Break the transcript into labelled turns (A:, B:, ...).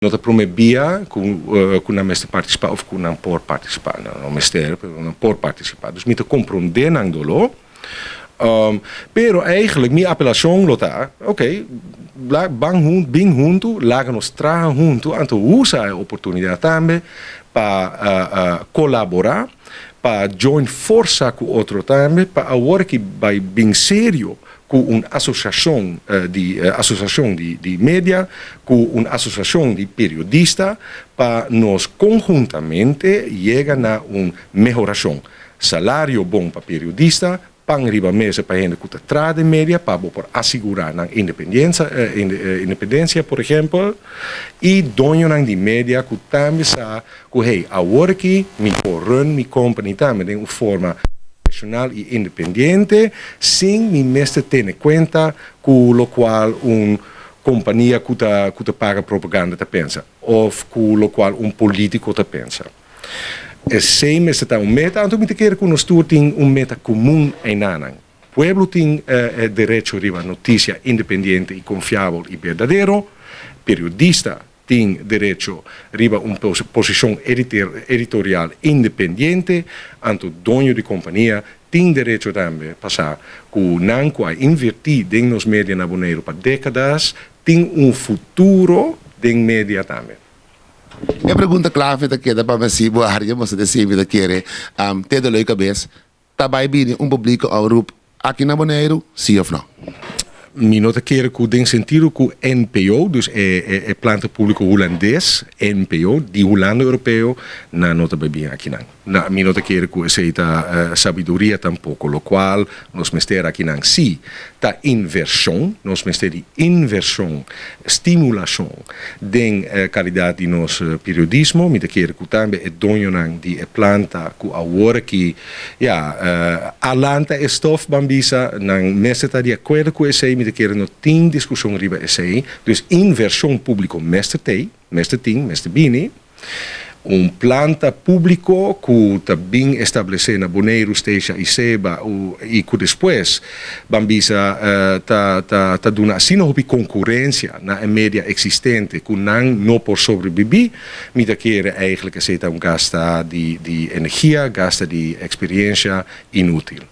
A: No ta prome bia ku nan mester partisipá òf ku nan por partisipá. Nan no mester, pero nan por partisipá. Dus mi ta komprondé nan doló. Pero eigenlijk mi apelashon lo ta, oké, ban huntu, bin huntu, laga nos traha huntu, anto usa e oportunidat tambe pa kolaborá, pa join forsa ku otro tambe, pa awor ki bai bin serio ku un asosiashon di asosiashon di media, ku un asosiashon di periodista pa nos konhuntamente yega na un mehorashon. Salario bon pa periodista, pan riba mesa pa hende ku ta traha den media pa bo por asigurá nan independiensa independensia por ehèmpel, i doñonan di media ku tambe sa ku hey awor aki mi por run mi company tambe den un forma profesional y independiente sin mi mester tene cuenta cu locual un compania cu ta cu ta paga propaganda ta pensa of cu locual un politico ta pensa. Esey mester ta un meta, anto mi ta kere cu nos tur tin un meta comun eynanan. Pueblo tin e derecho riba noticia independiente y confiabel y berdadero, periodista tin derecho riba un posishon editorial independiente, anto doño di kompania tin derecho tambe pa sa ku nan ku a invertí den nos media na Boneiru pa dékadas tin un futuro den media tambe.
B: E pregunta klave ta keda pa mi si bo haria boso ta sibi ta kere te doloi kabes. Ta bai bini un publico omroep aki na Boneiru, si of no?
A: Mi no ta kere ku den sentido ku NPO, dus e e planta publico hulandes, NPO, di Hulanda Europeo, nan no ta bai bini akinan. Na, mi no ta kere ku esei ta sabiduria tampoko, lokual nos mester akinan si ta invershon, nos mester di invershon, stimulashon den kalidat di nos periodismo. Mi ta kere ku tambe e doñonan di e planta ku awor aki Ya, a lanta e stof ban bisa nan mester ta di akuerdo ku esei, mi ta kere no tin diskushon riba esei. Dus invershon públiko mester tei, mester tin, mester bini. Un planta públiko ku ta bin establesé na Boneiru, Statia i Seba i ku despues ban bisa ta ta ta duna asina hopi konkurensia na e media eksistente ku nan no por sobrebibí. Mi ta kere eigenlijk esei ta un gasta di di energia, gasta di experiencia inutil.